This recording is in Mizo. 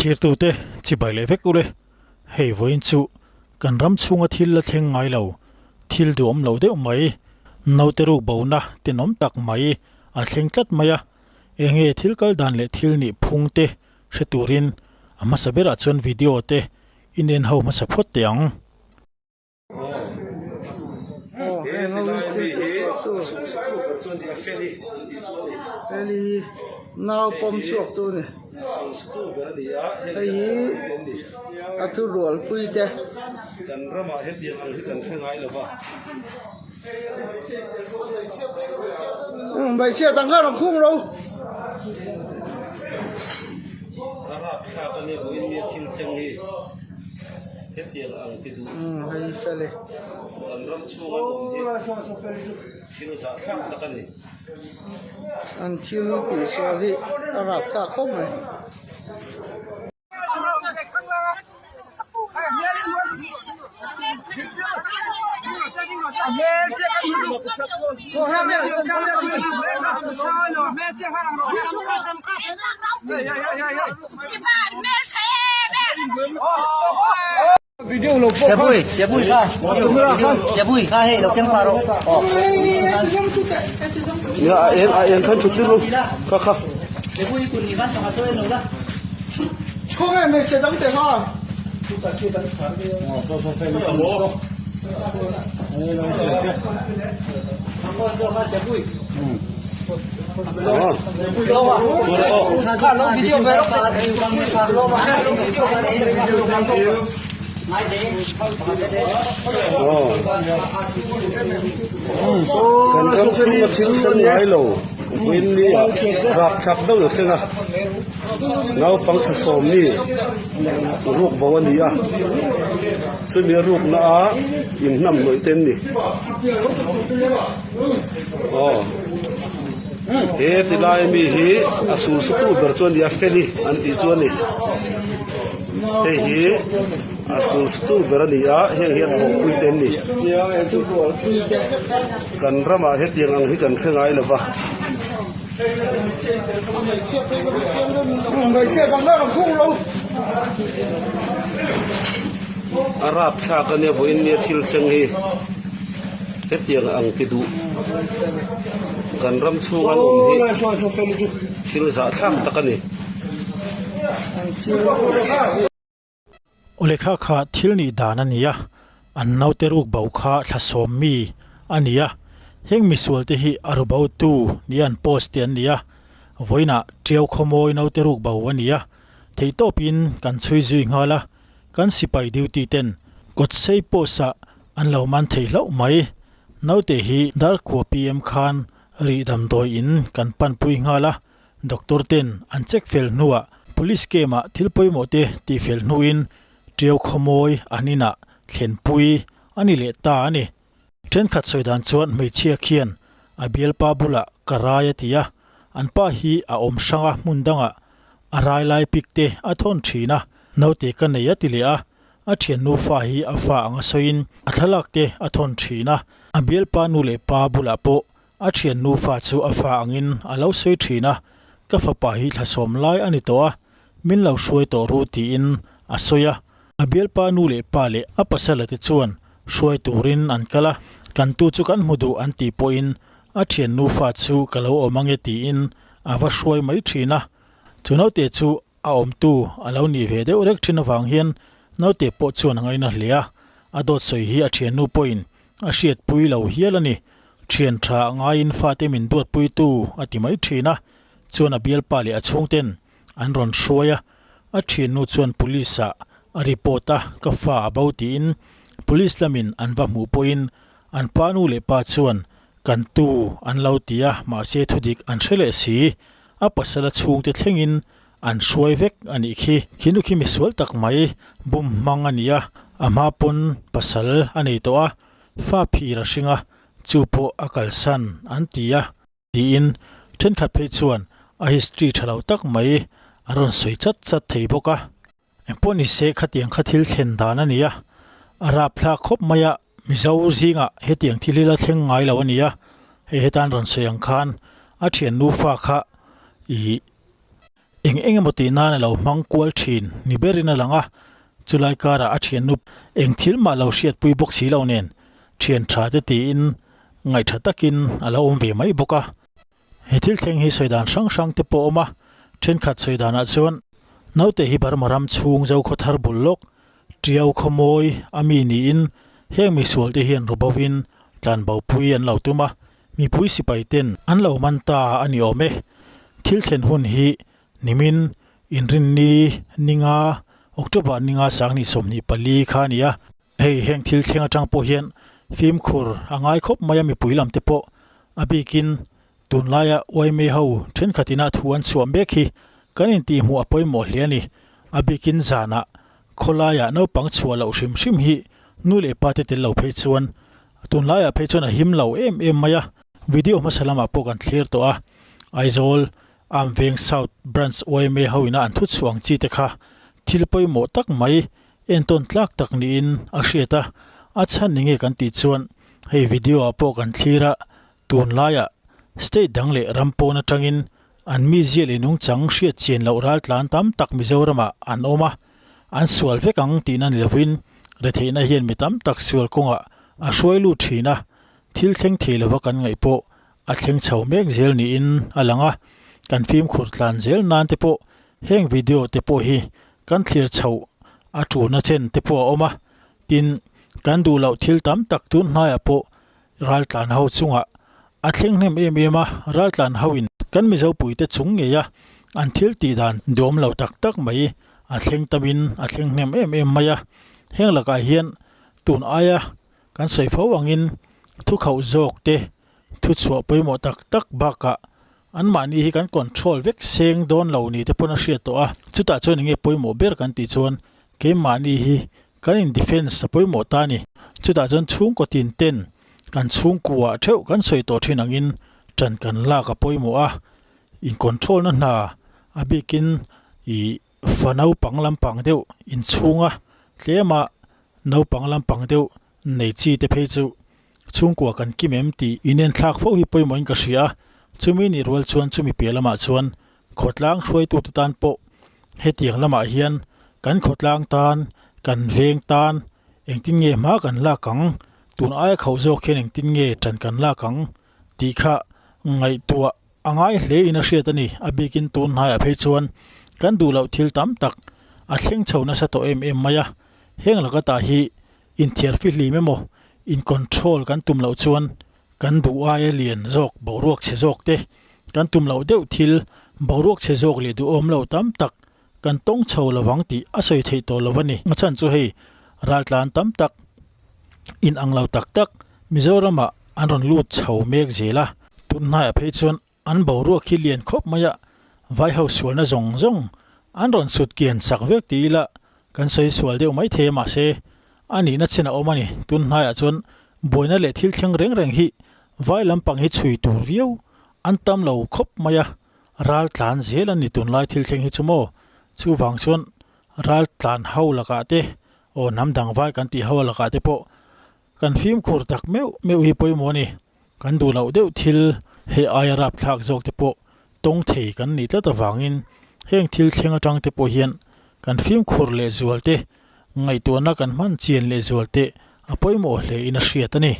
Thirtute chibai leh vek ule, hei vawiin chu kan ram chhunga thil la thleng ngai lo, thil duhawm lo deuh mai, naute ruk bona tenawm tak mai a thleng tlat mai a, enge thil kal dan leh thil nih phung te hre turin a hmasa berah chuan video te inen ho hmasa phawt teh ang. Feli nau pawm chhuak tu a ni hei hi a thu rual pui te. Hmeichhia dang kha rawn khung ro. Hei fel e. An thil tih sual hi a rap thlak khawp mai. Kan ram chhunga thil thleng ngai lo vawiin ni ah rapthlak deuh a thleng a, naupang thlasawm mi ruk bo a ni a, chumi a rukna a inhnam hnawih te an ni. Aw he ti lai mi hi a sul sutu ber chu a ni a feli an tih chu a ni hei hi a sul sutu ber a ni a heng hi a thawhpui te an ni kan ramah hetiang ang hi kan hre ngai lo va. A rapthlak a nia vawiin nia thil thleng hi hetiang ang ti duh kan ram chhung an awm hi thil zahthlak tak a ni. Aw lehkha kha thil nih dan a ni a, an naute ruk bo kha thlasawm mi a ni a, heng misual te hi a ru bo tu ni an post te an ni a, vawiinah Tiau khawmawi naute ruk bo a ni a, theihtawpin kan chhui zui nghal a, kan sipai duty ten kawtsei post ah an lo man thei hlauh mai. Naute hi Darkhua PM khan rih damdawi in kan panpui nghal a, Doctor ten an check fel hnuah Police camp ah thil pawimawh te tih fel hnuin Tiau khawmawi an inah thlenpui a ni leh ta a ni. Thenkhat sawi dan chuan hmeichhia khian a bialpa bulah ka rai a ti a, an pa hi a awm hrang a hmun dangah a rai lai pik te a thawn thin a, naute ka nei a ti leh a, a thiannu fa hi a fa anga sawiin a thlalak te a thawn thin a, a bialpa nu leh pa bulah pawh A thiannu fa chu a fa angin a lo sawi thin a, ka fapa hi thlasawm lai a ni tawh a, min lo hruai tawh ru tiin a sawi a. A bialpa nu leh pa leh a pasala te chuan hruai turin an kal a, kan tu chu kan hmu duh an tih pawhin a thiannu fa chu ka lo awm ange tiin a va hruai mai thin a. Chu naute chu a awmtu a lo nih ve deuh rek thin avang hian naute pawh chuan a ngaina hle a, a dawt sawi hi a thiannu pawhin a hriatpui lo hial a ni. Thian tha a ngaiin fate min duatpuitu a ti mai thin a, chuan a bialpa leh a chhungten an rawn hruai a, a thiannu chuan police ah a report a, ka fa a bo tiin police lamin an va hmuh pawhin an pa nu leh pa chuan kan tu an lo ti a, mahse thudik an hre leh si, a pasal a chhungte thlengin an hruai vek a nih khi. Khi nu khi misual tak mai bum hmang a ni a, a hma pawn pasal a nei tawh a, fa phir a hring a, chu pawh a kalsan an ti a, tiin thenkhat phei chuan a history tha lo tak mai an rawn sawi chat chat thei bawk a. Engpawh ni se khatiang kha thil thlen dan a ni a, a rapthlak khawp mai a, Mizo zingah hetiang thil hi la thleng ngai lo a ni a, hei hetan rawn sawi ang khan a thian nufa kha ih. Eng eng emaw tih nan a lo hmang kual thin ni berin a lang a, chulai karah a thiannu eng thil mah lo hriatpui bawk si lo nen thian tha te tiin ngaihtha takin a lo awm ve mai bawk a. He thil thleng hi sawi dan hrang hrang te pawh a awm a, thenkhat sawi danah chuan naute hi Burma ram chhung Zokhaw thar bul lawk Tiau khawmawi a mi niin heng misual te hian ru bovin tlanbopui an lo tum a, mipui sipai ten an lo man ta a ni awm e. Thil thlen hun hi nimin Inrinni ninga October ninga sangni 24 kha a ni a. Hei heng thil thleng atang pawh hian fimkhur a ngai khawp mai a mipui lam te pawh a bikin Tunlaia Uaimei ho thenkhat ina thu an chhuah mek hi kan intihhmuh a pawimawh hle a ni. A bikin zanah khawlaiah naupang chhuah loh hrim hrim hi nu leh pa te tel lo phei chuan tunlaiah phei chuan a him lo em em mai a. Video hmasa lamah pawh kan thlir tawh a, Aizawl Amveng South Branch Uaimei ho ina an thu chhuah ang chi te kha thil pawimawh tak mai entawn tlak tak niin a hriat a. A chhan ni nge kan tih chuan hei video ah pawh kan thlir a, Tunlaiah state dang leh ram pawn atangin an mizia leh nungchang hriat chian loh raltlan tam tak Mizoramah an awm a, an sual vek ang tihna ni lovin retheihna hian mi tam tak sual kawngah a hruai lut thin a, thil thleng thei lova kan ngaih pawh a thleng chho mek zel niin a lang a, kan fimkhur tlan zel nan te pawh heng video te pawh hi kan thlir chhoh a tulna chen te pawh a awm a, tin kan duh loh thil tam tak tun hnaiah pawh Raltlan ho chungah a thleng hnem em em a, raltlan ho in kan Mizo puite chung ngei a an thil tih dan duam lo tak tak mai a thleng tam in a thleng hnem em em mai a. Heng lakah hian tun aia kan sawi fo angin thu khauh zawk te thu chhuah pawimawh tak tak bakah anmahni hi kan control vek seng dawn lo ni te pawn a hriat tawh a. Chutah chuan enge pawimawh ber kan tih chuan keimahni hi Kan in defence a pawimawh ta a ni. Chutah chuan chhungkaw tin ten kan chhungkuah theuh kan sawi tawh thin angin tan kan lak a pawimawh a, in control na hna a bikin ih fa naupang lampang deuh inchhunga tlema naupang lampang deuh nei chi te phei chu chhungkua kan kim em tih inenthlak fo hi pawimawhin ka hria a, chumi nih rual chuan chumi piah lamah chuan Khawtlang hruaitute tan pawh hetiang lamah hian kan khawtlang tan, kan veng tan engtin nge hma kan lak ang, tun aia khauh zawk hian engtin nge ṭan kan lak ang tih kha ngaihtuah a ngai hle in a hriat a ni. A bikin tun hnaiah phei chuan kan duh loh thil tam tak a thleng chho nasa tawh em em mai a, heng laka tah hi inthiar fihlim emaw in control kan tum loh chuan Kan duh aia lian zawk boruak chhe zawk te, kan tum loh deuh thil boruak chhe zawk leh duhawm lo tam tak kan tawng chho lovang tih a sawi theih tawh lo a ni. A chhan chu hei raltlan tam tak in ang lo tak tak Mizoramah an rawn lut chho mek zel a, tunhnaiah phei chuan An boruak hi lian khawp mai a, vaiho sualna zawng zawng an rawn sut kian sak vek ti ila kan sawi sual deuh mai thei a mahse a nihna chin a awm a ni. Tun hnaiah chuan buaina leh thil thleng reng reng hi vai lampang hi chhui tur viau an tam lo khawp mai a, ral tlan zel a ni tunlai thil thleng hi chu maw? Chuvang chuan ral tlan ho lakah te aw hnam dang vai kan tih ho lakah te pawh kan fimkhur tak meuh meuh hi pawimawh a ni. Kan duh loh deuh thil hei aia rapthlak zawk te pawh tawng thei kan nih tlat avangin heng thil thleng atang te pawh hian kan fimkhur lehzual te, ngaihtuahna kan hman chian lehzual te a pawimawh hle in a hriat a ni.